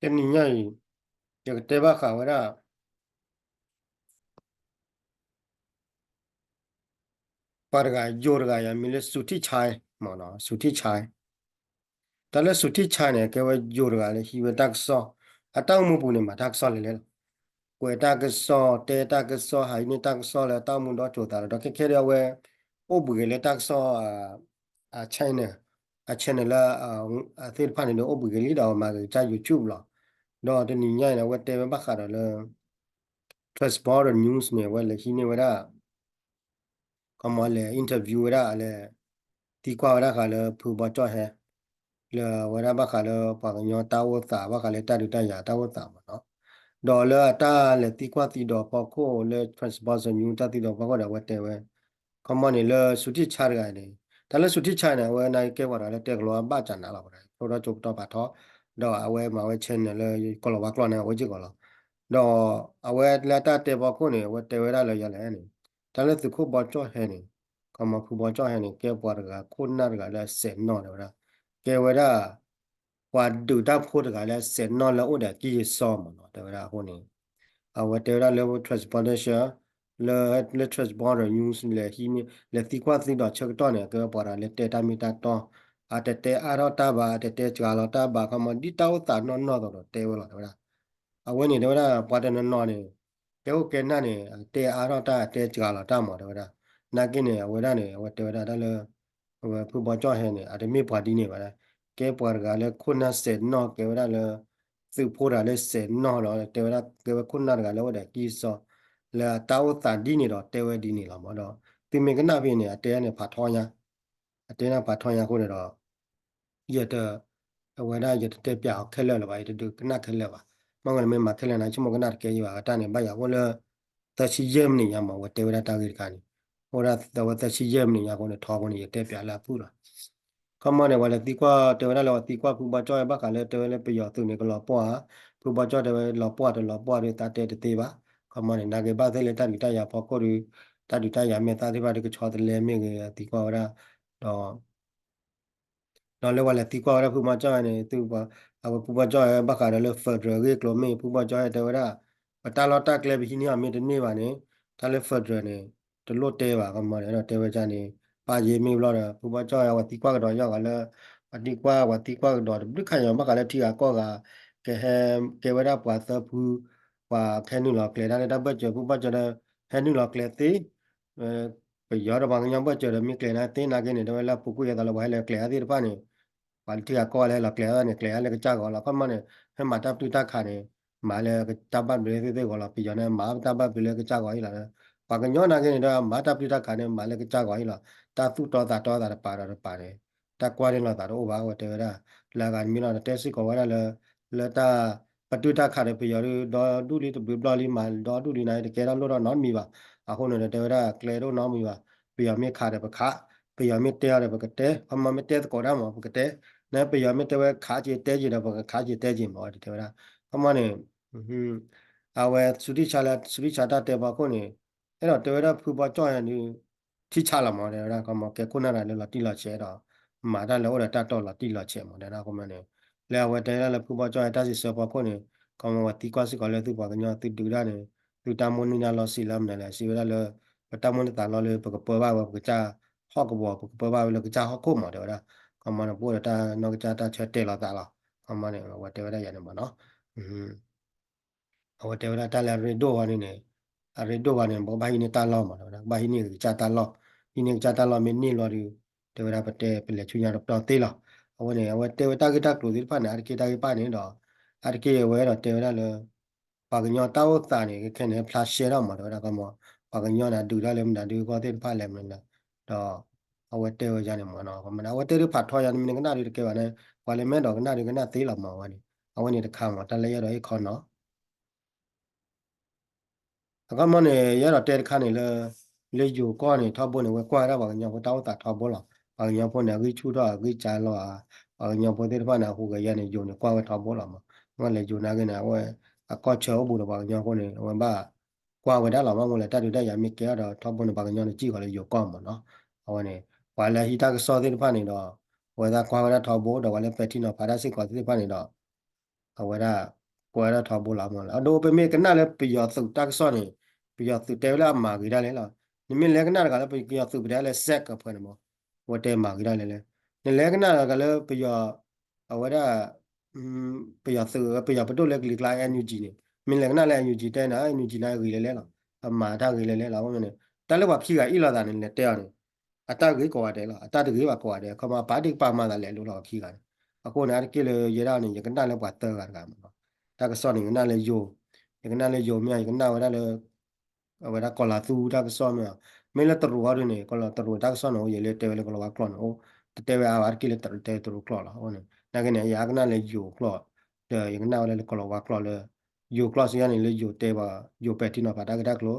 တနံၤညါအံၤ ယကတဲဘၣ်ဃးဝဲဒၣ် ပှၤတဂၤ ယိၤတဂၤ အမံၤလၢစူၤထံၣ်ဆါ မ့ၢ်နီၤ စူၤထံၣ်ဆါ တၢ်လၢစူၤထံၣ်ဆါန့ၣ် ကဲဝဲယိၤတဂၤလၢဟံးဝဲတၢ်ကစီၣ် အတၢ်အိၣ်မူပူၤန့ၣ် မၤတၢ်ကစီၣ်လဲၤလဲၤလီၤ. ကွဲးတၢ်ကစီၣ် တဲတၢ်ကစီၣ် ဟးဟံးန့ၢ်တၢ်ကစီၣ်လၢတၢ်အိၣ်မူဒီးကၠိၤသးဒီး ခဲခဲဒီးအဝဲ အိၣ်ဘှံးဂ့ၤလၢတၢ်ကစီၣ် အ channel အ channel လၢ အသ့ၣ်တဖၣ်န့ၣ်ဒီး အိၣ်ဘှံးဂ့ၤလံဒီး မၤက့ၤကစၢ် YouTube လီၤ. ဒီးတနံၤညါအံၤန့ၣ် အဝဲတဲဝဲဘၣ်ဃးဒီးလၢ Transborder News န့ၣ် အဝဲလဲၤဟံးန့ၢ်ဝဲဒၣ် ခီမီလဲၤ interview ဝဲဒၣ် လဲၤသံကွၢ်ဝဲဒၣ်ဃးလၢဖုဘီကၠီၣ်ဟဲ လၢအဝဲဒၣ်ဘၣ်ဃးလၢပှၤကညီတၢ်အိၣ်သး ဘၣ်ဃးလၢတၢ်ဒုးတၢ်ယၤတၢ်အိၣ်သးမ့ၢ်နီၤ. ဒီးလၢအတၢ်လဲၤသံကွၢ်သံဒိးဖီခိၣ်လၢ Transborder News တၢ်သံဒိးဖီခိၣ်ဒီး အဝဲတဲဝဲ ခီမီန့ၣ်လၢစူၤထံၣ်ဆါတဂၤန့ၣ် တၢ်လၢစူၤထံၣ်ဆါန့ၣ် အဝဲန့ၣ်ကဲပှၤတဂၤလၢတဲကလီအဘၣ်ကနၤလီၤ ဝဲဒၣ် ဖျိထီၣ်ကၠိကတီၢ်ဖးထီ ဒီးအဝဲမၤဝဲ channel လၢကလီၤဝါကျီၢ်န့ၣ် အဝဲစ့ၢ်ကီးလီၤ. ဒီးအဝဲလၢတၢ်တဲဖီခိၣ်န့ၣ် အဝဲတဲဝဲဒၣ်လၢယၤလဲၣ်န့ၣ် တၢ်လၢသုးခိၣ်ဘီကၠီၣ်ဟဲန့ၣ် ခီမီဖုဘီကၠီၣ်ဟဲန့ၣ် ကဲပှၤတဂၤခိၣ်နၢ်တဂၤလၢအစဲးနီၣ်တဲဝဲဒၣ် ကဲဝဲဒၣ် ပှၤဒုးတၢ်ဖိတဂၤလၢအစဲးနီၣ်လၢအိၣ်ဒီးအကံၢ်အစီမ့ၢ်နီၤ တဲဝဲဒၣ်အဃိန့ၣ် အဝဲတဲဝဲဒၣ်လၢ Transborder လၢ လၢ Transborder News လဲၤဟံးန့ၢ် လဲၤသံကွၢ်သံဒိးဆၢကတီၢ်န့ၣ် အကဲဝဲပှၤတဂၤလၢတဲတၢ်မ့ၢ်တၢ်တီ အတတဲအါထီၣ်တၢ်ဘၣ် အတတဲစှၤလီၤတၢ်ဘၣ် ခီမီဒ်တၢ်အိၣ်သးနီၢ်နီၢ်သိးဒီးတဲဝဲလီၤ တဲဝဲဒၣ် အဝဲန့ၣ် တဲဝဲဒၣ် ပှၤတနီၤနီၤန့ၣ် ကဲအိၣ်ကဲနၢ်န့ၣ် အတဲအါထီၣ်တၢ် အတဲစှၤလီၤတၢ်မ့ၢ် တဲဝဲဒၣ် နာ်က့န့ၣ် အဝဲဒၣ်န့ၣ် အဝဲတဲဝဲဒၣ်တၢ်လၢ အဝဲဖုဘီကၠီၣ်ဟဲန့ၣ် အတမ့ၢ်ပှၤဒ်န့ၣ်ဘၣ် ကဲပှၤတဂၤလၢခိၣ်နၢ်စဲးနီၣ် ကဲဝဲဒၣ်လၢ သုးဖိတဂၤလၢစဲးနီၣ်ဒီး တဲဝဲဒၣ်ကဲဝဲခိၣ်နၢ်တဂၤလၢအိၣ်ဒီးအကံၢ်အစီ လၢအတၢ်အိၣ်သးဒ်န့ၣ်ဒီး တဲဝဲဒ်န့ၣ်လီၤမ့ၢ်ဒီး သုမ့ၢ်ကနၣ်ဖဲန့ၣ် အတဲန့ၣ်ဖးထီညါ အတဲန့ၣ်ဖးထီညါအဃိန့ၣ်ဒီး ယတ အဝဲဒၣ်ယတတဲပၠးအီၤခဲလၢာ်လၢၤဘၣ် ယတဒုးကနၣ်ခဲလၢာ်ဘၣ် မ့ၢ်ဝဲလၢမ့ၢ်မၤခဲလၢာ်န့ၣ် ဆိကမိၣ်ကနၣ်တကဲယံၤဘၣ် အတၢ်န့ၣ် ဘၣ်ယၤအိၣ်လၢ သၢဆံယဲၢ်မံးနံးညါမ့ၢ် အဝဲတဲဝဲဒၣ်တၢ်ဂ့ၢ်တခါန့ၣ် အိၣ်ဒၣ်သၢဝဲသၢဆံယဲၢ်မံးနံးညါအဃိန့ၣ် ထီအဃိန့ၣ် ယတဲပၠးလၢအဖုၣ်လီၤ ခီမီန့ၣ် ပှၤလဲၤသံကွၢ်တဲဝဲဒၣ်လၢ ပှၤသံကွၢ်ဖုဘီကၠီၣ်ဟဲဘၣ်ဃးလၢတဲဝဲလၢပယီၤသုးန့ၣ် ကလီၤပှီၢ်ဧါ, ဖုဘီကၠီၣ်တဲဝဲလီၤပှီၢ်တလီၤပှီၢ်ဒီး သးတဲတသ့ဘၣ်. ခီမီန့ၣ် နာ်က့ဘၣ်သ့ၣ်လၢတၢ်ဒုးတၢ်ယၤဖီခိၣ်ဒီး တၢ်ဒုးတၢ်ယၤမ့ၢ်သးသ့ၣ်တဖၣ်ဒီး ကဆီတလဲမ့ၢ်ဂ့ၤ သံကွၢ်ဝဲဒၣ် ဒီး ဒီးလၢပှၤလဲၤသံကွၢ်ဝဲဒၣ်ဖုဘီကၠီၣ်န့ၣ် သု အဝဲဖုဘီကၠီၣ်ဟဲဘၣ်ဃးဒီးလၢ federal အဂ့ၢ်အကျိၤမ့ၢ် ဖုဘီကၠီၣ်ဟဲတဲဝဲဒၣ် ပတၢ်လီၢ်တၢ်ကျဲပဟံးန့ၢ်အီၤမ့ၢ်တန့ၢ်ဘၣ်န့ၣ် တၢ်လၢ federal န့ၣ် တလိၣ်တဲဘၣ် ခီမီန့ၣ် အဲၣ်ဒိးတဲဝဲဒ်န့ၣ် ပၢ်ယ့မ့ၢ်ဘျီဒီး ဖုဘီကၠီၣ်ဟဲ ပှၤသံကွၢ်ကဒီးယီၤဂၤလၢ ပှၤသံကွၢ် ပှၤသံကွၢ်ကဒီးတဘျုးခါညါ ဘၣ်ဃးလၢထံဂၤကီၢ်ဂၤ ကဟဲ ကဲဝဲဒၣ်ပှၤသၢဖု ပှၤဟဲနုာ်လီၤကျဲၤတၢ်လၢတၢ်ဘၢၣ်စၢၤ ဖုဘီကၠီၣ်ဒီး ဟဲနုာ်လီၤကျဲၤသ့ ပယီၤဒီးပှၤကညီဘၢၣ်စၢၤဒီး မ့ၢ်ကျဲၤန့ၣ်သ့နာ်က့န့ၣ် တဲဝဲလၢပူၤကွံာ်ယသးလၢပှၤဟဲလၢကျဲၤအါသ့ၣ်တဖၣ်န့ၣ် ပှၤလၢထံဂၤကီၢ်ဂၤလၢဟဲလီၤကျဲၤအါန့ၣ် ကျဲၤအါလၢကစၢ်ဂီၤလီၤ. ခီမီန့ၣ် ဟဲမၤတၢ်ပတုာ်တၢ်ခးန့ၣ် မၤလၢတၢ်ဘၣ်ဘျုးလၢသ့ၣ်သ့ၣ်ဂီၤလီၤ. ပယီၤန့ၣ် မၤတၢ်ဘၣ်ဘျုးလၢကစၢ်ဂီၤအံၤလီၤ. ပှၤကညီနာ်က့န့ၣ်ဒီး မၤတၢ်ပတုာ်တၢ်ခးန့ၣ် မၤလၢကစၢ်ဂီၤအံၤလီၤ. တၢ်သူၣ်တီသးတီသးတပၤဒီးတပၤန့ၣ် တၢ်ကွၢ်န့ၢ်လိာ်သးတအိၣ်ဘၣ် အဝဲတဲဝဲဒၣ် လၢအဂၤတမံၤလီၤ တဲစ့ၢ်ကီးဝဲဒၣ်လၢ လၢတၢ်ပတုာ်တၢ်ခးဒီးပယီၤဒီး ဒီဒူၣ်လံတဘျုးဘျီလံ မၤဒီဒူၣ်လံန့ၣ် တကဲထီၣ်လိၣ်ထီၣ်နီတမံၤဘၣ်. အဃိန့ၣ်ဒီးတဲဝဲဒၣ် ကျဲတအိၣ်နီတမံၤဘၣ်. ပယီၤမ့ၢ်ခးဒီးပခး, ပယီၤမ့ၢ်တဲအီၤဒီးပကတဲ, ခီမီမ့ၢ်တဲသကိးတၢ်မး ပကတဲ, နပယီၤမ့ၢ်တဲဝဲခးက့ၤတဲက့ၤဒီး ပကခးက့ၤတဲက့ၤမး တဲဝဲဒၣ်. ခီမီန့ၣ် အဝဲစူၤထံၣ်ဆါလၢ စူၤထံၣ်ဆါတၢ်တဲဖီခိၣ်န့ၣ် အဲၣ်ဒိးတဲဝဲဒၣ်ဖုဘီကၠီၣ်ဟဲန့ၣ် ထံၣ်ဆါလီၤမး တဲဝဲဒၣ် ခီမီကဲခိၣ်နၢ်တဂၤလၢလီၤတံၢ်လီၤဆဲးဒီး မၤတၢ်လၢအိၣ်ဒီးတၢ်တီလီၤတံၢ်လီၤဆဲးမး တဲဝဲဒၣ် ခီမီန့ၣ် လၢအဝဲတဲဒၣ်လၢဖုဘီကၠီၣ်ဟဲတၢ်စံးဆၢဖီခိၣ်န့ၣ် ခီမီပှၤသံကွၢ်စ့ၢ်ကီးလၢသုပှၤကညီသုဒုးတၢ်န့ၣ် သုတၢ်မိၣ်န့ၢ်တၢ်လီဆံးလၢမနုၤလဲၣ် စံးဝဲဒၣ်လၢ ပတၢ်မိၣ်န့ၢ်သးလီလၢပကပၢဘၣ်ဝဲပကစၢ်ဟီၣ်ကဝီၤ ပကပၢဘၣ်ဝဲလၢကစၢ်ဟီၣ်ခိၣ်မး တဲဝဲဒၣ် ခီမီန့ၣ် ပအိၣ်ဒီးတၢ်နီၢ်ကစၢ်တၢ်ဆၢတဲာ်လီၤသးလီၤ. ခီမီန့ၣ် အဝဲတဲဝဲဒၣ်ယၤန့ၣ်မးနီၤ အဝဲတဲဝဲဒၣ်တၢ်လၢအရ့ဒိၣ်ဝဲန့ၣ်န့ၣ် အရ့ဒိၣ်ဝဲန့ၣ် ပကဘၣ်ဟံးန့ၢ်တၢ်လီၢ်မး တဲဝဲဒၣ် ကဘၣ်ဟံးန့ၢ်ကစၢ်တၢ်လီၢ် ဟံးန့ၢ်ကစၢ်တၢ်လီၢ်မ့ၢ်န့ၢ်လီၤဒီး တဲဝဲဒၣ်ပတဲပလဲၤဆူညါတပတီၢ်သ့လီၤ. အဝဲန့ၣ် အဝဲတဲဝဲတၢ်ဂ့ၢ်တၢ်ကျိၤသ့ၣ်တဖၣ်န့ၣ် အါတက့ၢ်တၢ်ဂ့ၢ်ပၣ်န့ၣ်ဒီး အါတက့ၢ်အဝဲအဲၣ်ဒိးတဲဝဲဒၣ်လၢ ပှၤကညီတၢ်အိၣ်သးန့ၣ် ခဲခဲန့ၣ် ဖျါရှဲထီၣ်မး တဲဝဲဒၣ် ခီမီ ပှၤကညီန့ၣ် ဒုးတၢ်လၢမနုၤဒုးဂီၢ်သ့ၣ်တဖၣ်လဲၣ်မနုၤလဲၣ် ဒီး အဝဲတဲဝဲယၤန့ၣ်မးနီၤ အဝဲတဲဒုးဖးထီယၤ နမ့ၢ်နကနၣ်ဒုးတကဲဘၣ်န့ၣ် ပှၤလၢမ့ၢ်အဲၣ်ဒိးကနၣ်ဒုးကနၣ်သ့လီၤမး အဝဲန့ၣ် အဝဲန့ၣ်တခါမး တၢ်လၢယအဲၣ်ဒိးဟ့ၣ်ခီနီၤ အခီမီန့ၣ် ယအဲၣ်ဒိးတဲတခါန့ၣ်လၢ လၢယိၤကီၢ်န့ၣ် ထီဘိန့ၣ် ဝဲကွၢ်ဝဲဒၣ်ပှၤကညီဖိတၢ်အိၣ်သးထီဘိလီၤ. ပှၤကညီဖိန့ၣ် အဂံၢ်ဆူၣ်ထီၣ်အဂံၢ်စၢ်လီၤဧါ, ပှၤကညီဖိသ့ၣ်တဖၣ်န့ၣ် အဟူးဂဲၤယါန့ၣ် ယိၤန့ၣ် ကွၢ်ဝဲထီဘိလီၤမး. မ့ၢ်လၢယိၤနာ်က့န့ၣ် အဝဲ အကီၢ်ဆၢအိၣ်ဘူးဒီးပှၤကညီဖိန့ၣ် အဝဲဘၣ်ကွၢ်ဝဲဒၣ်လီၤ. ဘၣ်မနုၤလဲၣ် တၢ်ဒုးတၢ်ယၤမ့ၢ်ကဲထီၣ်ဒီး ထီဘိန့ၣ် ပှၤကညီန့ၣ် စံၣ်ဃီၤလၢယိၤကီၢ်မးနီၤ. အဝဲန့ၣ် ပှၤလၢဟံးတၢ်ကစီၣ်သ့ၣ်တဖၣ်န့ၣ်ဒီး အဝဲသ့ၣ်ကွၢ်ဝဲဒၣ်ထီဘိဒီး ပှၤလၢပဲာ်ထံနီၤဖးတၢ်စ့ၢ်ကီးသ့ၣ်တဖၣ်န့ၣ်ဒီး အဝဲဒၣ် ကွဲးဒၣ်ထီဘိလီၤမးလီၤ. အဒိ ပမ့ၢ်ကနၣ်လၢပယီၤသုးတၢ်ကစီၣ်န့ၣ် ပယီၤသုးတဲဝဲလၢအမၤဂ့ၤဒၣ်လဲာ်လီၤ. နမ့ၢ်လဲၤကနၣ်တဂၤလၢပယီၤသုးပတဲလၢ စဲးကၢး ဖဲန့ၣ်မး အဝဲတဲမၤဂ့ၤဒၣ်လဲာ်လဲာ်. နလဲၤကနၣ်တဂၤလၢပယီၤ အဝဲဒၣ် ပယီၤသုး ပယီၤပဒိၣ်လၢကလံၤကျါ NUG န့ၣ် မ့ၢ်လဲၤကနၣ်လၢ NUG တဲန့ၣ် NUG န့ၣ်ဂ့ၤလဲၣ်လဲၣ်လီၤ. အမၤတၢ်ဂ့ၤလဲၣ်လဲၣ်လီၤ. အဃိန့ၣ် တၢ်လၢပှၤခံဂၤအ့ၣ်လိာ်သးန့ၣ် လဲၤတဲအီၤန့ၣ် အတၢ်ဂ့ၤကိးဂၤဒဲးလီၤ. အတၢ်တဂ့ၤဘၣ်ကိးဂၤဒဲး ခီမီ ပာ်ဒံးကပာ်မၤသးလဲၤလိၤလီၤပှၤခံဂၤန့ၣ်. အဃိန့ၣ် အါတက့ၢ်လၢယဲဒၣ်န့ၣ် ယကနၣ်လၢပှၤသၢဂၤတဂၤမးလီၤ. တၢ်ကစီၣ်န့ၣ် ယကနၣ်လၢယိၤ ယကနၣ်လၢယိၤမ့ၢ် ယကနၣ်ဝဲဒၣ်လၢ အဝဲဒၣ်ကီၤလၤသူတၢ်ကစီၣ်မ့ၢ် မ့ၢ်လၢတရူးအီၤဒုန့ၣ် ကီၤလၤတရူးတၢ်ကစီၣ်န့ၣ် အိၣ်ယဲလၢတဲဝဲလၢကီၤလၤဝါကျိာ်န့ၣ် အိၣ် တတဲဝဲအါဘၣ် အါတက့ၢ်လၢတတဲတရူးကျိာ်လီၤ. အဃိန့ၣ် နာ်က့န့ၣ် ယကနၣ်လၢယိၤကျိာ် ဒီးယကနၣ်ဝဲဒၣ်လၢကီၤလၤဝါကျိာ်လၢ ယိၤကျိာ်စံးယါန့ၣ် လၢယိၤတဲဘၣ် ယိၤပဲာ်ထံနီၤဖးတၢ်ဂ့ၢ်တၢ်ကျိၤ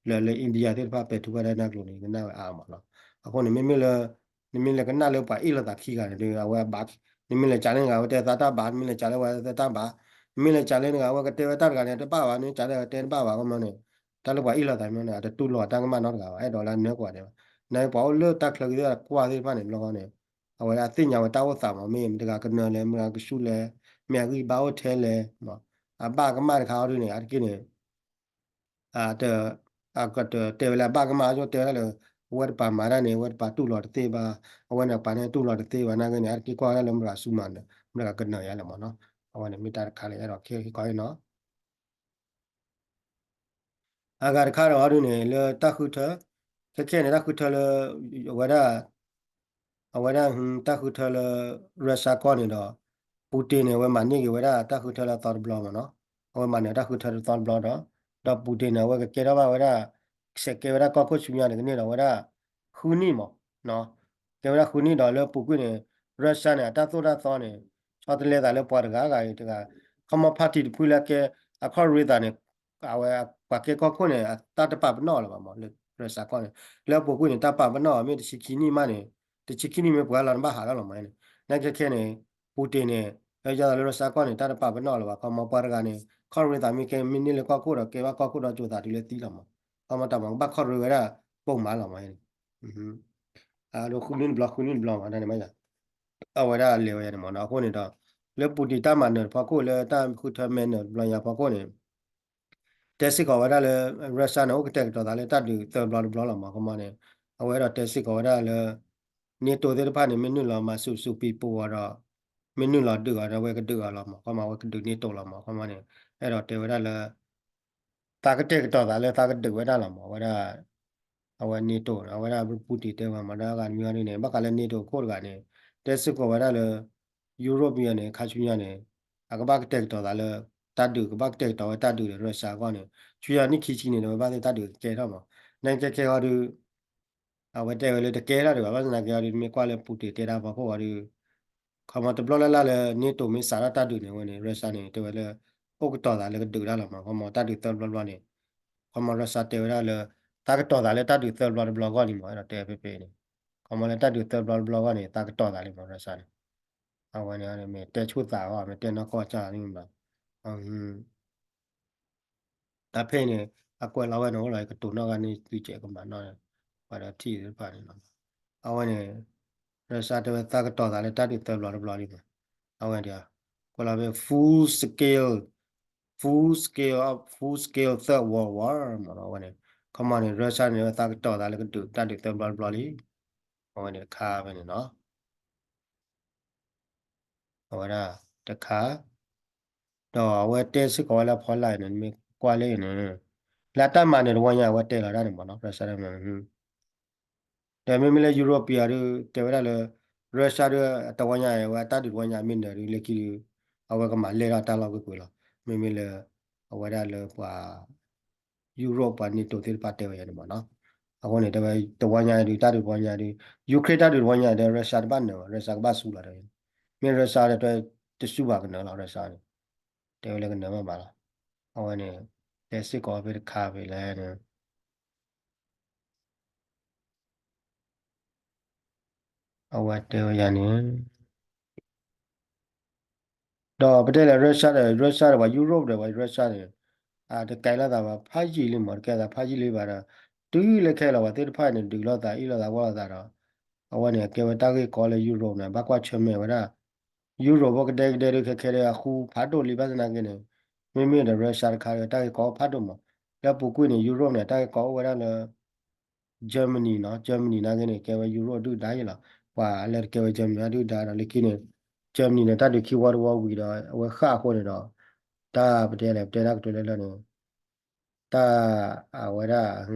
လၢလၢ India သ့ၣ်တဖၣ်ပဲာ်ထံကတၢၢ်တၢ်ကျိၤန့ၣ် ယကနၣ်ဝဲအါမးလီၤ. အဃိန့ၣ် မ့မ့ၢ်လၢ နမ့ၢ်လဲၤကနၣ်လၢပှၤအ့ၣ်လိာ်သးခံဂၤန့ၣ်ဒီး အဝဲအဘၣ် နမ့ၢ်လဲၤကးလၢနဂၤ အဝဲတဲသးတၢ်ဘၣ် နမ့ၢ်လဲၤကးလၢနဂၤဝဲသးတၢ်ဘၣ် နမ့ၢ်လဲၤကးလၢနဂၤ အဝဲကတဲဝဲတၢ်တဂၤန့ၣ် တဘၣ်ဘၣ် နကးလၢတဲတဘၣ်ဘၣ် ခီမီန့ၣ် တၢ်လၢပှၤအ့ၣ်လိာ်သးမ့ၢ်န့ၣ် အတတူၢ်လိာ်တၢ်ကမၣ်နီတဂၤဘၣ် အဲၣ်ဒိးလၢအနၢကွၢ်ဒဲးဘၣ် နကွၢ်အိၣ်လၢတၢ်ချၢက့ၤသ့ၣ်ကွၢ်သ့ၣ်တဖၣ်န့ၣ် ဘျီဃီန့ၣ် အဝဲဒၣ်သ့ၣ်ညါဝဲတၢ်အိၣ်သးမး မ့ၢ်မတဂၤကနၢၤလဲၣ် မတဂၤကဆူၣ်လဲၣ် မ့ၢ်အဂံၢ်ဘါအိၣ်ထဲလဲၣ် အဘၣ်ကမၣ်တခါအီၤဒုန့ၣ် အါတက့ၢ်န့ၣ် အကတဲဝဲလၢအဘၣ်ကမၣ်အီၤ တဲဝဲဒၣ်လၢ အဝဲတပၤမၤတၢ်န့ၣ် အဝဲတပၤတူၢ်လိာ်တသ့ဘၣ် အဝဲန့ၣ်ပၤန့ၣ်တူၢ်လိာ်တသ့ဘၣ် နာ်က့န့ၣ် အါတက့ၢ်ကွၢ်ဝဲဒၣ်လၢမတဂၤဆူၣ်မး မတဂၤကနၢၤယါလဲၣ်မးနီၤ အဝဲန့ၣ်မ့ၢ်တၢ်တခါလၢအဲၣ်ဒိးခဲကီၢ်အံၤနီၤ အဂၤတခါဒီးအီၤဒုန့ၣ် လၢတၢ်ဃုထၢ ခဲခဲန့ၣ် တၢ်ဃုထၢလၢ အဝဲဒၣ် အဝဲဒၣ် တၢ်ဃုထၢလၢ Russia ကီၢ်န့ၣ်ဒီး Putin န့ၣ် အဝဲမၤန့ၢ်က့ၤဝဲဒၣ်တၢ်ဃုထၢလၢအသီတဘျီမးနီၤ အဝဲမၤန့ၢ်တၢ်ဃုထၢလၢအသီတဘျီဒီး ဒီး Putin န့ၣ် အဝဲကကဲထီၣ်ဘၣ်ဝဲဒၣ် စဲးကဲဝဲဒၣ်ကီၢ်ခိၣ်ဆူညါန့ၣ် ကန့ၢ်ဒီးဝဲဒၣ် ဃုနံၣ်မး ကဲဝဲဒၣ်ဃုနံၣ်ဒီးလၢပူၤကွံာ်န့ၣ် Russia န့ၣ် အတၢ်သိၣ်တၢ်သီန့ၣ် ဆီတလဲသးလၢပှၤတဂၤဂၤအံၤတဂၤ ခီမီ party တဖုလၢကဲ အခီၣ်ရ့သးန့ၣ် အဝဲပှၤကဲကီၢ်ခိၣ်န့ၣ် အတၢ်တပာ်ပနီၣ်လၢၤဘၣ်မး လၢ Russia ကီၢ်န့ၣ် လၢပူၤကွံာ်န့ၣ် တၢ်ပာ်ပနီၣ်မ့ၢ်တဆံခံနံၣ်မးန့ၣ် တဆံခံနံၣ်မ့ၢ်ပှဲၤလီၤနဘၣ်ဟးထီၣ်လီၤမးန့ၣ် နာ်က့ခဲန့ၣ် Putin န့ၣ် လၢယသးလၢ Russia ကီၢ်န့ၣ် တၢ်တပာ်ပနီၣ်လၢၤဘၣ် ခီမီပှၤတဂၤန့ၣ် ခီၣ်ရ့သးမ့ၢ်ကဲမ့ၢ်န့ၢ်လၢကီၢ်ခိၣ်ဒီး ကဲဘၣ်ကီၢ်ခိၣ်ဒီးကၠိသးတုၤလၢသံလီၤမး ခီမီတၢ်မၤကဘၣ်ခီၣ်ရ့ဝဲဒၣ် ပိာ်မးလီၤမးန့ၣ် အဒိ ဃုနံၣ်တဘျီ ဃုနံၣ်တဘျီမး တၢ်န့ၣ်မးယၤ အဝဲဒၣ်လဲၤဝဲယၤန့ၣ်မးနီၤ အဃိန့ၣ်ဒီး လၢ Putin တၢ်မၤနၢၤတဖီခိၣ်လၢတၢ်ဃုထၢမဲနၢၤတဘျီညါဖီခိၣ်န့ၣ် တဲစ့ၢ်ကီးဝဲဒၣ်လၢ Russia န့ၣ် အိၣ်ကတဲာ်ကတီၤသးလၢတၢ်ဒုးသၢဘျီတဘျီလီၤမး ခီမီန့ၣ် အဝဲအဲၣ်ဒိးတဲစ့ၢ်ကီးဝဲဒၣ်လၢ NATO သ့ၣ်တဖၣ်န့ၣ် မ့ၢ်နုာ်လီၤမၤစူးစူးပံပူၤအီၤဒီး မ့ၢ်နုာ်လီၤဒုးအီၤဒီး အဝဲကဒုးအီၤလီၤမး ခီမီ အဝဲကဒုး NATO လီၤမး ခီမီန့ၣ် အဲၣ်ဒိးတဲဝဲဒၣ်လၢ သးကတဲာ်ကတီၤသးလၢသးကဒုးဝဲဒၣ်လီၤမး အဝဲဒၣ် အဝဲ NATO န့ၣ် အဝဲဒၣ် Putin တဲဝဲမး ဒီးအဂၤတမံၤအီၤဒ်န့ၣ် ဘၣ်ဃးလၢ NATO ခိၣ်တဂၤန့ၣ် တဲစ့ၢ်ကီးဝဲဒၣ်လၢ Europe မံၤန့ၣ် ခါဆူညါန့ၣ် အကဘၣ်ကတဲာ်ကတီၤသးလၢ တၢ်ဒုး ကဘၣ်ကတဲာ်ကတီၤဝဲတၢ်ဒုးဒီး Russia အဂီၢ်န့ၣ် ဆူညါနံၣ်ခံဆံန့ၣ် ဒီးဝဲဘၣ်သ့ၣ်တၢ်ဒုးကကဲထီၣ်မး နကဲခဲအီၤဒုး အဝဲတဲဝဲလၢတကဲထီၣ်ဒံးဘၣ် ဘၣ်ဆၣ်သနာ်က့အီၤဒုး နမ့ၢ်ကွၢ်လၢ Putin တဲတၢ်ဖီခိၣ်အီၤဒုး ခီမီတဘျီလၢ်လၢ်လၢ NATO မ့ၢ်စးထီၣ်တၢ်ဒုးန့ၣ် အဝဲန့ၣ် Russia န့ၣ် တဲဝဲလၢ အိၣ်ကတီၤသးလၢကဒုးတၢ်လီၤမး ခီမီတၢ်ဒုးသၢဘျီဘျီန့ၣ် ခီမီ Russia တဲဝဲဒၣ်လၢ သးကတီၤသးလၢတၢ်ဒုးသၢဘျီတဘျီအဂီၢ်လံမး အဲၣ်ဒိးတဲဖဲဖဲန့ၣ် ခီမီလၢတၢ်ဒုးသၢဘျီတဘျီအဂီၢ်န့ၣ် သးကတီၤသးလံမး Russia န့ၣ် အဝဲန့ၣ် မ့ၢ်တဲဆူၣ်သးအီၤ မ့ၢ်တဲနီၢ်ကီၢ်ကၢ်လံမး တၢ်ဖဲန့ၣ် အကွဲးလီၤဝဲန့ၣ် အိၣ်လီၤကတိၤနီၣ်ဂၤန့ၣ် သုစဲးကမၤနီၣ် ပှၤဒီးထံၣ်သ့ၣ်တဖၣ်န့ၣ်လီၤ. အဝဲန့ၣ် Russia တဲဝဲသးကတီၤသးလၢတၢ်ဒုးသၢဘျီတဘျီလံမး အဝဲန့ၣ် ကွဲးလီၤဖဲ full scale full scale full scale third world war မးအဝဲန့ၣ် ခီမီန့ၣ် Russia န့ၣ် ဝဲသးကတီၤသးလၢကဒုးတၢ်ဒုးသၢဘျီတဘျီလံ အဝဲန့ၣ်တခါဖဲန့ၣ်လီၤ. အဝဲဒၣ်တခါ ဒီးအဝဲတဲစ့ၢ်ကီးဝဲလၢအဖီလာ်န့ၣ် မ့ၢ်ကွၢ်လၢန့ၣ် လၢအတၢ်မၤနၢၤတဝီညါ အဝဲတဲလီၤဒၣ်န့ၣ်မးနီၤ Russia တၢ်မၤနၢၤ ဒီးမ့မ့ၢ်လၢ Europe အီၤဒုး တဲဝဲဒၣ်လၢ Russia ဒုး တဝီညါ အဝဲအတၢ်ဒုးတဝီညါ မ့ၢ်နၢၤဒုး လၢခံဒုး အဝဲကမၤလဲၢ်ထီၣ်တၢ်လီၢ်ကွ့ၢ်ကွ့ၢ်လီၤ. မ့မ့ၢ်လၢ အဝဲဒၣ်လၢပှၤ Europe ပှၤ NATO သ့ၣ်တဖၣ်တဲဝဲယၤန့ၣ်မးနီၤ. အဃိန့ၣ် တဲဝဲတဝီညါဒုး တၢ်ဒုးတဝီညါဒုး Ukraine တၢ်ဒုးတဝီညါဒုး Russia တဘၣ်နၢၤဘၣ် Russia ကဘၣ်ဆူးလီၤတဲဝဲ. မ့ၢ် Russia ဒီးတဆူးဘၣ်ကနၢၤလီၤ Russia န့ၣ် တဲဝဲလၢကနၢၤမးမးလီၤ. အဝဲန့ၣ် တဲစ့ၢ်ကီးဖဲတခါဖဲလဲၣ်န့ၣ် အဝဲတဲဝဲယၤန့ၣ် ဒီးပတဲလၢ Russia ဒီး Russia ဒီးပှၤ Europe ဒီးပှၤ Russia န့ၣ် တကဲလိာ်သးဘၣ် ဖးယံာ်လံမး တကဲသးဖးယံာ်လံဘၣ်ဒီး တုၤလၢခဲလၢာ်ပှၤသ့ၣ်တဖၣ်န့ၣ် ဒုးလိာ်သးအ့ၣ်လိာ်သးဝီလိာ်သးဒီး အဝဲန့ၣ် ကဲဝဲတၢ်ဂ့ၢ်ကီလၢ Europe န့ၣ် ဘၣ်ကွၢ်ဆၢၣ်မဲာ်ဝဲဒၣ် ယူရိၣ်ဖိကဒဲကဒဲဒီး ခဲခဲဒီးအဃူဖးဒိၣ်လံ ဘၣ်ဆၣ်သနာ်က့န့ၣ် မ့မ့ၢ်ဒီး Russia တခါဒီး တၢ်ဂ့ၢ်ကီအိၣ်ဖးဒိၣ်မး. လၢအပူၤကွံာ်န့ၣ် ယူရိၣ်န့ၣ် တၢ်ဂ့ၢ်ကီအိၣ်ဝဲဒၣ်လၢ Germany နီၤ, Germany နာ်က့န့ၣ် ကဲဝဲယူရိၣ်ဒုၣ်ဒါယ့လီၤ. ပှၤလၢတကဲဝဲ Germany ဒုၣ်ဒါဒီး လၢခံန့ၣ် Germany န့ၣ် တၢ်ဒုးခံဝီတဝီဝံၤဒီး အဝဲဃၣ်အဃိန့ၣ်ဒီး တၢ်ပတဲလဲၣ် ပတဲတၢ်ကတိၤလၢလၢန့ၣ် တၢ် အဝဲဒၣ်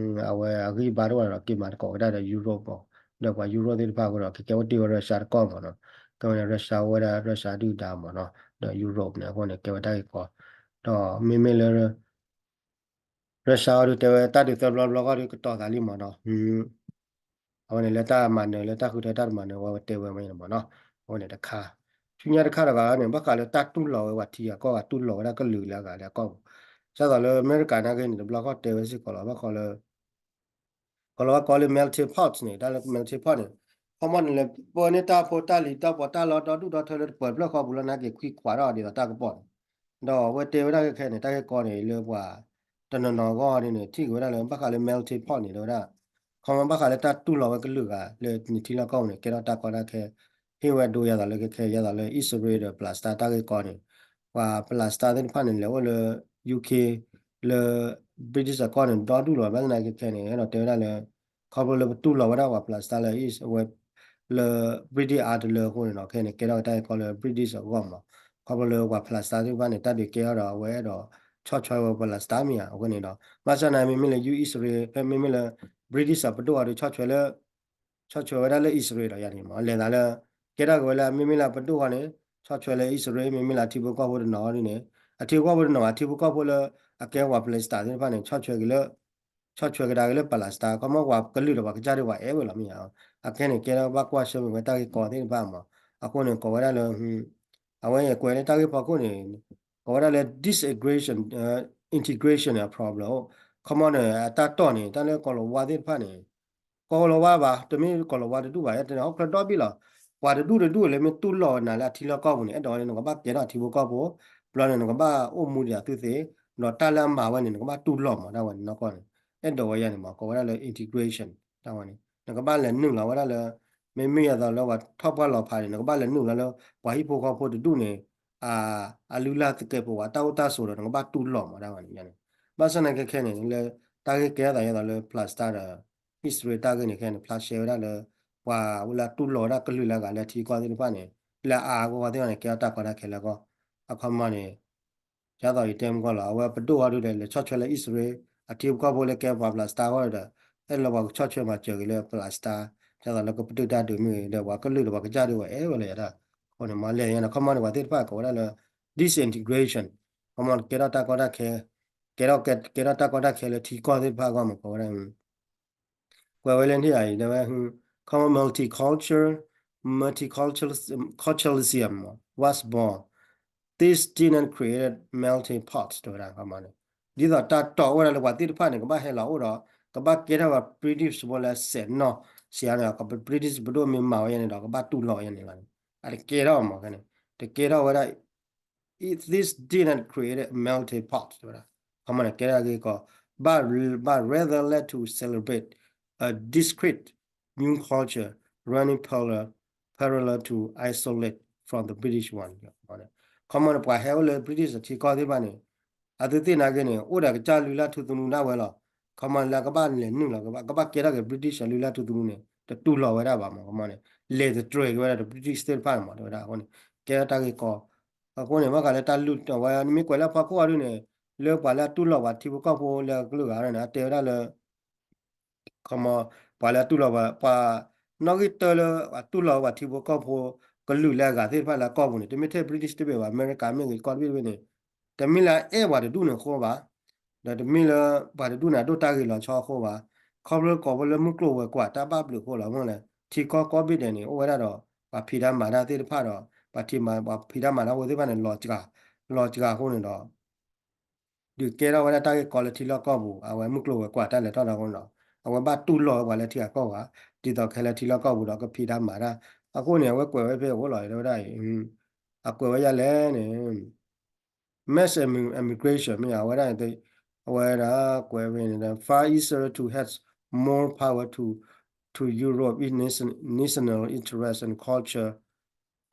အဝဲအဂံၢ်ဘါတအိၣ်လၢၤဒီး က့ၤမၤသကိးက့ၤတၢ်ဒီးယူရိၣ်မး, ဒီးပှၤယူရိၣ်သ့ၣ်တဖၣ်အဃိဒီး ကကဲဝဲတ့ၢ်ဝဲ Russia တကီၢ်မးနီၤ. ကဲဝဲန့ၣ် Russia အိၣ်ဝဲဒၣ် Russia ဒုၣ်ဒါမးနီၤ, ဒီးယူရိၣ်န့ၣ်အဃိန့ၣ် ကဲဝဲတၢ်ဂ့ၢ်ကီ, ဒီးမ့မ့ၢ်လၢ Russia အီၤဒုးတဲဝဲတၢ်ဒုးသၢဘျီဘျီဂီၢ်ဒုးကတီၤသးလံမးနီၤ. အဝဲန့ၣ်လၢတၢ်မၤနၢၤ လၢတၢ်ဃုထၢတၢ်တမၤနၢၤ အဝဲတဲဝဲမးန့ၣ်မးနီၤ. အဝဲန့ၣ်တခါ, ဆူညါတခါဒီးဂၤန့ၣ် ဘၣ်ဃးလၢတၢ်တူၢ်လိာ်ဝဲပှၤထံဂၤကီၢ်ဂၤ တူၢ်လိာ်ဝဲဒၣ်ကလုာ်လၢအဂၤလၢအကီၢ်ပူၤ, ဒ်သိးလၢအမဲရကၤနာ်က့န့ၣ် တဘျီဃီတဲဝဲစ့ၢ်ကီးလီၤ. ဘၣ်ဃးလၢ ကီၢ်လီၤဝဲကိးလၢ melting pot န့ၣ် တၢ်လၢ melting pot န့ၣ် ခီမီန့ၣ်လဲၤပၢန့ၢ်တၢ်ဖိတၢ်လံၤတၢ်ပီးတၢ်လီ ဒီဒူၣ်ဒီထၢလၢတပၢၤဖျၢၣ်ဃီပူၤလၢနာ်က့ ခွံခွးထီၣ်ဒ်သိးတၢ်ကပီၤန့ၣ်, ဒီးအဝဲတဲဝဲဒၣ်ခဲခဲန့ၣ် တၢ်ဂ့ၢ်ကီန့ၣ် လၢပှၤတနီၤနီၤအဂီၢ်န့ၣ် ထံၣ်က့ၤဝဲဒၣ်လၢ ဘၣ်ဃးလၢ melting pot န့ၣ် တဲဝဲဒၣ် ခီမီဘၣ်ဃးလၢတၢ်တူၢ်လိာ်ဝဲကလုာ်ဂၤလၢနထံလီၢ်ကီၢ်ပူၤန့ၣ် ကဲထီၣ်တၢ်ကီတၢ်ခဲ ဟ့ၣ်ဝဲဒိယၤသးလၢခဲခဲ ယၤသးလၢ အံၣ်စရ့လးဒီး Palestine တၢ်ဂ့ၢ်ကီန့ၣ်, ပှၤ Palestine သ့ၣ်တဖၣ်န့ၣ် လဲၤအိၣ်လၢ UK လၢ British အကီၢ်န့ၣ် ဒီဒူၣ်လီၤ. ဘၣ်ဆၣ်သနာ်က့ခဲန့ၣ် အဲၣ်ဒိးတဲဝဲဒၣ်လၢ ခီဖျိလၢပတူၢ်လိာ်ဝဲဒၣ်ပှၤ Palestine လၢ အံၣ်စရ့လး ဝဲ လၢ British အါတလၢအဃိန့ၣ်ဒီး ခဲန့ၣ် ကဲထီၣ်က့ၤတၢ်ဂ့ၢ်ကီလၢ British အဂီၢ်မး, ခီဖျိလၢပှၤ Palestine သ့ၣ်တဖၣ်န့ၣ် တၢ်ဒုးကဲထီၣ်ဒီး အဝဲအဲၣ်ဒိးဆီၣ်ထွဲဝဲ Palestine မ့ၢ်ဧါ အဃိန့ၣ်ဒီး ဘၣ်ဆၣ်သနာ်က့ မ့မ့ၢ်လၢ ယူ အံၣ်စရ့လး ဖဲမ့မ့ၢ်လၢ British အပဒိၣ်အီၤဒီးဆီၣ်ထွဲလၢ ဆီၣ်ထွဲဝဲဒၣ်လၢအံၣ်စရ့လးဒီးယၤန့ၣ်မး လဲၤသးလၢ ကဲထီၣ်က့ၤဝဲလၢ မ့မ့ၢ်လၢအပဒိၣ်ဃီန့ၣ် ဆီၣ်ထွဲလၢအံၣ်စရ့လး မ့မ့ၢ်လၢအထံဖိကီၢ်ဖိတနီၤဒ်န့ၣ် အထံဖိကီၢ်ဖိတနီၤ အထံဖိကီၢ်ဖိလၢ အကဲပှၤ Palestine သ့ၣ်တဖၣ်န့ၣ် ဆီၣ်ထွဲက့ၤလၢ ဆီၣ်ထွဲကဒါက့ၤလၢ Palestine ခီမီပှၤကလုာ်ဒီးပှၤကစၢ်ဒုးပှၤအဲၣ်ဝဲလီၤမ့ၢ်ဧါ. အခဲန့ၣ် ကဲထီၣ်ဘၣ်ကွၢ်ဆၢၣ်မဲာ်ဝဲတၢ်ဂ့ၢ်ကီသ့ၣ်တဖၣ်မး, အဃိန့ၣ် ကိးဝဲဒၣ်လၢ အဝဲကွဲးလၢတၢ်ဂ့ၢ်ဖီခိၣ်န့ၣ် ကိးဝဲဒၣ်လၢ disintegration integration problem ခီမီန့ၣ် အတၢ်တီၢ်န့ၣ် တၢ်လၢကီၤလၤဝါသ့ၣ်တဖၣ်န့ၣ် ကီၤလၤဝါဘၣ် တမ့ၢ်ကီၤလၤဝါတဒူၣ်ဘၣ် ဟီၣ်ခိၣ်ဒီဘ့ၣ်လီၤ. ပှၤတဒူၣ်တဒူၣ်လၢမ့ၢ်တူၢ်လိာ်နၤလၢအထံလီၢ်ကီၢ်ပူၤန့ၣ် အဲၣ်ဒိးဝဲန့ၣ် နကဘၣ်ကဲထီၣ်အထံဖိကီၢ်ဖိ, ဘျီန့ၣ် နကဘၣ်အိၣ်မူဒံးအသုသ့, ဒီးတၢ်လၢအမၤဝဲန့ၣ် နကဘၣ်တူၢ်လိာ်မး တၢ်ဝဲန့ၣ်နီၢ်ကီၢ်န့ၣ် အဲၣ်ဒိးဝဲယၤန့ၣ်မး ကိးဝဲဒၣ်လၢ integration တၢ်ဝဲန့ၣ် နကဘၣ်လဲၤနုာ်လီၤဝဲဒၣ်လၢ မ့မ့ၢ်ယၤသိးလၢပှၤထီၣ်ပှၢ်လီၤဖးန့ၣ် နကဘၣ်လဲၤနုာ်လီၤလၢ ပှၤဟံၣ်ဖိဃီဖိတဒူၣ်န့ၣ် အလုၢ်လၢ်သကဲးပဝးတၢ်အိၣ်တၢ်ဆိးဒီး နကဘၣ်တူၢ်လိာ်မး တၢ်ဝဲန့ၣ်န့ၣ်. ဘၣ်ဆၣ်သနာ်က့ခဲန့ၣ် လၢတၢ်ဂ့ၢ်ကဲထီၣ်သးယၤသိးလၢ Palestine ဒီး အံၣ်စရ့လး တၢ်ဂ့ၢ်န့ၣ်ခဲန့ၣ် ဖျါရှဲဝဲဒၣ်လၢ ပှၤဝဲလၢတူၢ်လိာ်ဝဲဒၣ်ကလုာ်လၢအဂၤလၢထံကီၢ်သ့ၣ်တဖၣ်န့ၣ် လၢအအါအဂီၢ်သ့ၣ်တဖၣ်န့ၣ် ကဲထီၣ်တၢ်ကီတၢ်ခဲလၢအဂီၢ်, အခီမီန့ၣ် ယၤသိးယတဲမုၢ်ကီၢ်လီၤ အဝဲပဒိၣ်အီၤဒုးဒီး လဲၤဆီၣ်ထွဲလၢအံၣ်စရ့လး အထံဖိကီၢ်ဖိလၢကဲပှၤ Palestine အဂီၢ်ဒီး အဲၣ်လီၤပှၤကဆီၣ်ထွဲမၤစၢၤက့ၤလၢ Palestine ယၤသိးလၢကပတုာ်တၢ်ဒုးမ့ၢ်ဂ့ၤ ဒီးပှၤကလုာ်ဒီးပှၤကစၢ်ဒုးပှၤအဲၣ်ဝဲလၢယၤတၢ်, အဃိန့ၣ်မ့ၢ်လဲၣ်ယၤန့ၣ် အခီမီန့ၣ် ပှၤသ့ၣ်တဖၣ်ကိးဝဲဒၣ်လၢ disintegration အခီမီန့ၣ် ကဲထီၣ်တၢ်ကီတၢ်ခဲ ကဲထီၣ် ကဲထီၣ်တၢ်ကီတၢ်ခဲလၢထံကီၢ်သ့ၣ်တဖၣ်အဂီၢ်မး ကိးဝဲဒၣ် ကွဲးဝဲလၢန့ၣ်အံၤ တဲဝဲ ခီမီ multicultural multiculturalism was born, this didn't create melting pot တဲဝဲဒၣ် ခီမီန့ၣ် ဒ်သိးတၢ်တီၢ်အိၣ်ဝဲဒၣ်လၢပှၤသ့ၣ်တဖၣ်န့ၣ် ကဘၣ်ဟဲလီၤအိၣ်ဒီး ကဘၣ်ကဲထီၣ်ဝဲ British ဖိလၢစဲးနီၢ် စံးအါန့ၣ် British ပဒိၣ်မ့ၢ်မၤဝဲယဲန့ၣ်ဒီး ကဘၣ်တူၢ်လိာ်ယဲန့ၣ်လီၤန့ၣ် အတကဲထီၣ်မးခဲန့ၣ် တကဲထီၣ်ဝဲဒၣ် It, this didn't create a melting pot တဲဝဲဒၣ် ခီမီန့ၣ် ကဲထီၣ်ဂ့ၢ်ကီ but, but rather led to celebrate a discrete new culture running parallel, parallel to isolate from the British one ခီမီန့ၣ် ပှၤဟဲအိၣ်လၢ British အထံကီၢ်သ့ၣ်တဖၣ်န့ၣ် အသုသ့ၣ်နာ်က့န့ၣ် အိၣ်ဒီးကစၢ်လုၢ်လၢ်ထူသနူဒၣ်ဝဲလီၤ. ခီမီလၢကဘၣ်လဲၤနုာ်လီၤ ကဘၣ်ကဲထီၣ်က့ၤ British အလုၢ်လၢ်ထူသနူန့ၣ် တတူၢ်လိာ်ဝဲဒၣ်ဘၣ်မး ခီမီန့ၣ် လဲၤတတြဲၤက့ၤဝဲဒၣ်ဒီး British သ့ၣ်တဖၣ်န့ၣ်မး တဲဝဲဒၣ်အဃိန့ၣ် ကဲထီၣ်တၢ်ဂ့ၢ်ကီ အဃိန့ၣ် ဘၣ်ဃးလၢတၢ်လုၢ်တီၤဝဲ နမ့ၢ်ကွဲးလၢအဖီခိၣ်အီၤဒုန့ၣ် လၢပှၤလၢအတူၢ်လိာ်ပှၤထံဖိကီၢ်ဖိလၢကလုာ်ဂၤန့ၣ် အတဲဝဲဒၣ်လၢ ခီမီ ပှၤလၢအတူၢ်လိာ်ပှၤ ပှၤနီၣ်ဂံၢ်တၢလၢ အတူၢ်လိာ်ပှၤထံဖိကီၢ်ဖိ ကလုာ်လၢအဂၤသ့ၣ်တဖၣ်လၢအကီၢ်ပူၤန့ၣ် တမ့ၢ်ထဲ British တဘ့ၣ်ဘၣ် အမဲရကၤမ့ၢ်ဂ့ၤ ကီၢ်တဘ့ၣ်တဘ့ၣ်န့ၣ် တမ့ၢ်လၢအအဲၣ်ပှၤတဒူၣ်န့ၣ်အဃိဘၣ် ဒီးတမ့ၢ်လၢ ပှၤတဒူၣ်န့ၣ် အဒိၣ်တၢ်ဂ့ၤလီၤဆီအဃိဘၣ် ခီဖျိကိးဖဲလၢမုၢ်ကျိၤဝဲၤကွာ်တၢ်ဘၣ်ဘျုးအဃိလီၤ မ့ၢ်လဲၣ် ထံကီၢ်ကိးဘ့ၣ်ဒဲးန့ၣ် အိၣ်ဝဲဒၣ်ဒီး ပှၤဖံးတၢ်မၤတၢ်သ့ၣ်တဖၣ်ဒီး ပှၤထံမၤ ပှၤဖံးတၢ်မၤတၢ်ဖိသ့ၣ်တဖၣ်န့ၣ် လီၤစှၤ လီၤစှၤအဃိန့ၣ်ဒီး ဒုးကဲထီၣ်ဝဲဒၣ်တၢ်ဂ့ၢ်ကီလၢထံလီၢ်ကီၢ်ပူၤ အဝဲမုၢ်ကျိၤဝဲၤကွာ်တၢ်လဲၤထီၣ်ဒီးအဃိန့ၣ်ဒီး အဝဲဘၣ်တူၢ်လိာ်ဝဲပှၤလၢထံဂၤကီၢ်ဂၤ ဒ်သိးခဲလၢထံလီၢ်ကီၢ်ပူၤဒီးကဖံးတၢ်မၤတၢ် အဃိန့ၣ် အဝဲကွဲးဝဲဖဲအအိၣ်လီၤ တဲဝဲဒၣ်အံၤ အကွဲးဝဲဒ်လဲၣ်န့ၣ် mass immigration မ့ၢ်ဧါ အဝဲဒၣ် အဝဲဒၣ်ကွဲးဝဲန့ၣ် Far East to has more power to to Europe in national interest and culture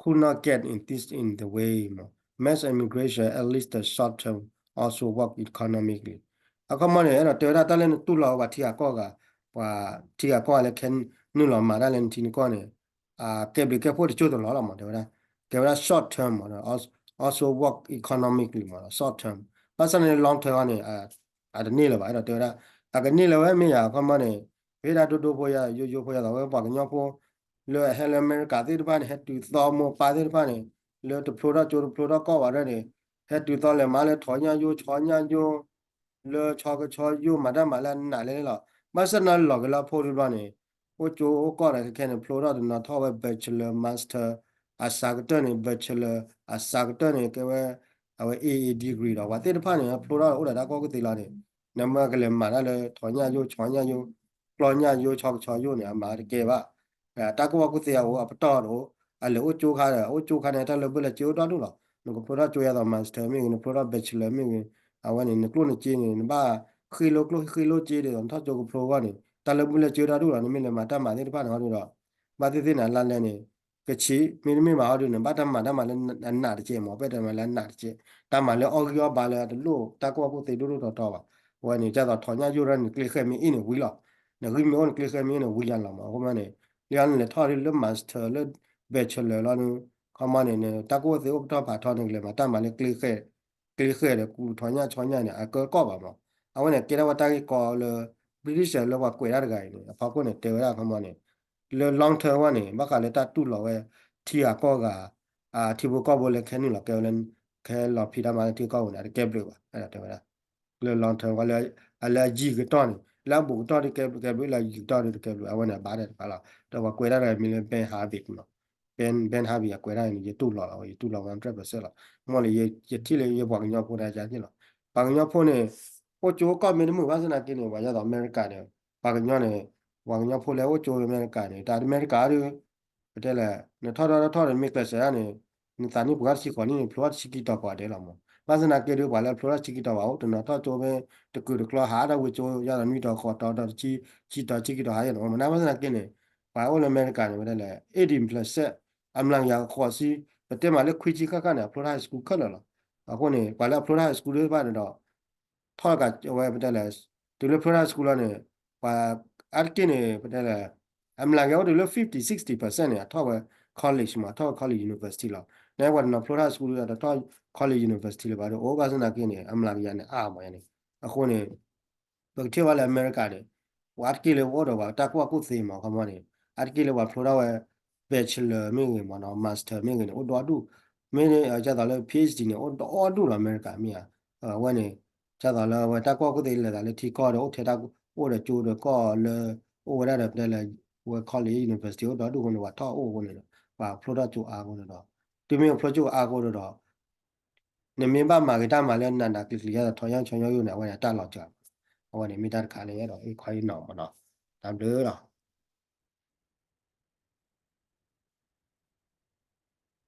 could not get in this in the way မး mass immigration at least the short term also work economically အခီမီန့ၣ် အဲၣ်ဒိးတဲဝဲဒၣ်တၢ်လၢနတူၢ်လိာ်ဝဲပှၤထံဂၤကီၢ်ဂၤ ပှၤထံဂၤကီၢ်ဂၤလၢခဲနုာ်လီၤမၤတၢ်လၢနထံနကီၢ်န့ၣ် ကဲဘျုးကဲဖှိၣ်တစိၢ်တလီၢ်လီၤမး တဲဝဲဒၣ် ကဲဝဲဒၣ် short term မး also work economically မး short term ဘၣ်ဆၣ်န့ၣ် long term န့ၣ် အတန့ၢ်လၢၤဘၣ် အဲၣ်ဒိးတဲဝဲဒၣ် အကန့ၢ်လၢၤဝဲမ့ၢ်ယၤ အခီမီန့ၣ် ဖဲဒၣ်ဒိဒိဖိယၤ ယိယိဖိယၤသိးဝဲပှၤကညီဖိ လၢအဟဲလၢအမဲရကၤသ့ၣ်တဖၣ်န့ၣ် ဟဲတုၤသီမိၢ်ပၢ်သ့ၣ်တဖၣ်န့ၣ် လၢတဖျိထီၣ်ကၠိတဖျိထီၣ်ကီၢ်ဘၣ်ဒၣ်န့ၣ် ဟဲတုၤသီလဲၤမၤလၢထိးညၣ်ယိဆီညၣ်ယိ လၢဆီကဆီယိမၤတၢ်မၤလၢအနာ်လဲၣ်လီၤ. ဘၣ်ဆၣ်နလီၤက့ၤလၢအဖိတဘျီန့ၣ် အိၣ်ကၠိအိၣ်ကီၢ်ဒီးခဲခဲန့ၣ် ဖျိထီၣ်တနီၤထီၣ်ဝဲ bachelor master အစှၤကတၢၢ်န့ၣ် bachelor အစှၤကတၢၢ်န့ၣ် ကဲဝဲ အဝဲ AA degree ဒီး ပှၤသ့ၣ်တဖၣ်န့ၣ် ဖျိထီၣ်အိၣ်ဒီးတၢ်ကူၣ်ဘၣ်ကူၣ်သ့လီၤန့ၣ် နမ့ၢ်ကလဲၤမၤတၢ်လၢထိးညၣ်ယိဆီညၣ်ယိ ကျီညၣ်ယိဆီကဆီယိန့ၣ် အမၤတကဲဘၣ်. တၢ်ကူၣ်ဘၣ်ကူၣ်သ့အအိၣ်အပတီၢ်တအိၣ် အလဲၤအိၣ်ကၠိခါဒီး အိၣ်ကၠိခါန့ၣ် တၢ်လၢဘုၣ်လၢကၠ့အိၣ်ဒီဒူၣ်လီၤ. နကဖျိထီၣ်ကၠိယၤသိး master မ့ၢ်ဂ့ၤ နဖျိထီၣ် bachelor မ့ၢ်ဂ့ၤ အဝဲန့ၣ် နကျိၣ်နစ့န့ၣ် နဘၣ်ဃ့လိကျိၣ်ဃ့လိစ့ဒီး နထီၣ်ကၠိကဖျိအဂီၢ်န့ၣ် တၢ်လၢဘုၣ်လၢကၠ့အိၣ်ဒီဒူၣ်လီၤ. နမ့ၢ်လဲၤမၤတၢ်မၤသ့ၣ်တဖၣ်န့ၣ်ဟီဒုဒီး ဘၣ်သ့ၣ်သ့ၣ်န့ၣ် အလါလဲန့ၣ် ကဆံး မ့တမ့ၢ်ဘၣ်ဟီဒုန့ၣ် ဘၣ်တၢ်မၤတၢ်မၤလၢအနာ်တကဲမး ဘၣ်တၢ်မၤလၢအနာ်တကဲ တၢ်မၤလၢအီၣ်ဂံၢ်အီၣ်ဘါလၢအတလိၣ်တၢ်ကူၣ်ဘၣ်ကူၣ်သ့ဒိၣ်ဒိၣ်ထီထီဘၣ်. အဝဲန့ၣ် ဒ်သိးထိးညၣ်ယိၢ်ဒၣ်န့ၣ် ကျ့ဃဲမ့ၢ်အ့ၣ်န့ၣ်ဝံၤလီၤ. နဂံၢ်မ့ၢ်အိၣ်န့ၣ် ကျ့ဃဲမ့ၢ်အ့ၣ်န့ၣ်ဝံၤလီၤမး. အဃိမးန့ၣ် လၢယၤန့ၣ်လဲၤထီၣ်လၢ master လၢ bachelor လီၤန့ၣ် ခီမီန့ၣ် နတၢ်ကူၣ်ဘၣ်ကူၣ်သ့အိၣ်ပတီၢ်ဖးထီန့ၣ် ကလဲၤမၤတၢ်မၤလၢကျ့ဃဲ ကျ့ဃဲဒီးကူထိးညၣ်ဆီညၣ်န့ၣ် အကၢကီၢ်ဘၣ်မး. အဝဲန့ၣ် ကဲထီၣ်ဝဲတၢ်ဂ့ၢ်ကီလၢ British လၢပှၤကွဲးတၢ်တဂၤအံၤန့ၣ် အဖီခိၣ်န့ၣ် တဲဝဲဒၣ်ခီမီန့ၣ် လၢ long term ဝဲန့ၣ် ဘၣ်ဃးလၢတၢ်တူၢ်လိာ်ဝဲ ထံဂၤကီၢ်ဂၤ ထံဖိကီၢ်ဖိလၢခဲနုာ်လီၤကဲဝဲလၢ ခဲလီၤဖံးတၢ်မၤလၢထံကီၢ်ပူၤန့ၣ် အတကဲဘျုးဘၣ် အဲၣ်ဒိးတဲဝဲဒၣ် လၢ long term ဝဲလၢ အလၢအယံၤကတီၢ်န့ၣ် လၢအဘူးကတီၢ်ဒ်ကဲဘျုး လၢအယံၤကတီၢ်ဒ်တကဲဘျုး အဝဲန့ၣ် အဘၣ်ဒၣ်တဖၣ်လီၤ. ဒီးပှၤကွဲးတၢ်တဂၤမံၤလၢ Ben Habib မး Ben Ben Habib အကွဲးတၢ်န့ၣ် ယတူၢ်လိာ်လီၤ ယတူၢ်လိာ် one hundred percent လီၤ. မ့ၢ်လၢယထံၣ်လၢယပှၤကညီဖိန့ၣ် ယထံၣ်လီၤ. ပှၤကညီဖိန့ၣ် အိၣ်ကၠိအိၣ်ကီၢ်မ့ၢ်တမုာ်ဘၣ်ဆၣ်သနာ်က့န့ၣ် ပှၤယၤသိးအမဲရကၤန့ၣ် ပှၤကညီန့ၣ် ပှၤကညီဖိလၢအိၣ်ကၠိအမဲရကၤန့ၣ် တၢ်အမဲရကၤဒီး ပတဲလဲၣ် နထီၣ်ထီၣ်ထီၣ်ထီၣ်ဒီးမ့ၢ်ကျဲးစၢးဒၣ်န့ၣ် နသးနံၣ်ပှဲၤထီၣ်တဆံဃိးနံၣ်န့ၣ် ဖျိထီၣ်တဆံခံတီၤကိးဂၤဒဲးလီၤမး. ဘၣ်ဆၣ်သနာ်က့ဒီး ပှၤလၢအဖျိထီၣ်တဆံခံတီၤဘၣ်အိၣ် တနီၤထီၣ်ကၠိမ့ၢ်တကုာ်တကျီဟးထီၣ်ဝံၤကၠိ ယၤဒီးနွံတီၤဃိးတီၤဒီးတဆံ ဆံတီၤဆံခံတီၤဟးယၤန့ၣ် မ့ၢ်နၢ်ဘၣ်ဆၣ်သနာ်က့န့ၣ် ပှၤအိၣ်လၢအမဲရကၤန့ၣ် ဝဲဒၣ်လဲၣ် eighty percent အမျးကယၤဃိးဆံ ပတဲမးလၢခွံဆံဃၣ်ဃၣ်န့ၣ် အဖျိထီၣ် high school ခဲလၢာ်လီၤ. အဃိန့ၣ် ပှၤလၢအဖျိထီၣ် high school သ့ၣ်တဖၣ်န့ၣ်ဒီး ထီၣ်ကးဝဲပတဲလဲၣ် တုၤလၢဖျိထီၣ် high school လီၤန့ၣ် ပှၤအါတက့ၢ်န့ၣ် ပတဲလဲၣ် အမျးကယၤအိၣ်တုၤလၢ fifty sixty percent န့ၣ် အထီၣ်ဝဲ college မး အထီၣ်ဝဲ college university လီၤ. နပှၤတနီၤဖျိထီၣ် high school ဒီးတထီၣ် college university လၢၤဘၣ်ဒီး အိၣ်ဘၣ်ဆၣ်သနာ်က့န့ၣ် အမျးကယၤန့ၣ်အါမးန့ၣ် အဃိန့ၣ် ပကထံၣ်ဘၣ်လၢအမဲရကၤန့ၣ် ပှၤအါတက့ၢ်လၢပအိၣ်ဒီးပှၤတၢ်ကူၣ်ဘၣ်ကူၣ်သ့မး ခီမီန့ၣ် အါတက့ၢ်လၢပှၤဖျိထီၣ်ဝဲ bachelor မ့ၢ်ဂ့ၤမးနီၤ master မ့ၢ်ဂ့ၤန့၁�် အိၣ်ဒီဒူၣ် မ့ၢ်ဒ်သိးလၢ PhD န့ၣ် အိၣ်ဒီဒူၣ်လီၤ အမဲရကၤမ့ၢ်ဧါ. အဝဲန့ၣ် ဒ်သိးလၢအဝဲတၢ်ကူၣ်ဘၣ်ကူၣ်သ့လဲၤသးလၢထံကီၢ်ဒီး အိၣ်ထဲတၢ်အိၣ်ဒီးကၠိဒီးကီၢ်လၢ အိၣ်ဝဲဒၣ်ဒီးပတဲလၢ ဝဲ college university အိၣ်ဒီဒူၣ်အဃိန့ၣ် ပှၤထီၣ်အိၣ်အဃိန့ၣ်ဒီး ပှၤဖျိထီၣ်ကၠိအါအဃိန့ၣ်ဒီး တုၤမ့ၢ်ဖျိကၠိအါအဃိန့ၣ်ဒီး နမ့ၢ်ဘၣ်မၤက့ၤတၢ်မၤလၢနးနးကျံၤကျံၤ ဒ်သိးထိးညၣ်ဆီညၣ်ယိၣ်န့ၣ် အဝဲန့ၣ်တၢ်လီၤစှၤ အဝဲန့ၣ်မ့ၢ်တၢ်တခါလၢယအဲၣ်ဒိးဟ့ၣ်ခီဟ့ၣ်နီၤမးနီၤ တၢ်ဘျုးလီၤ.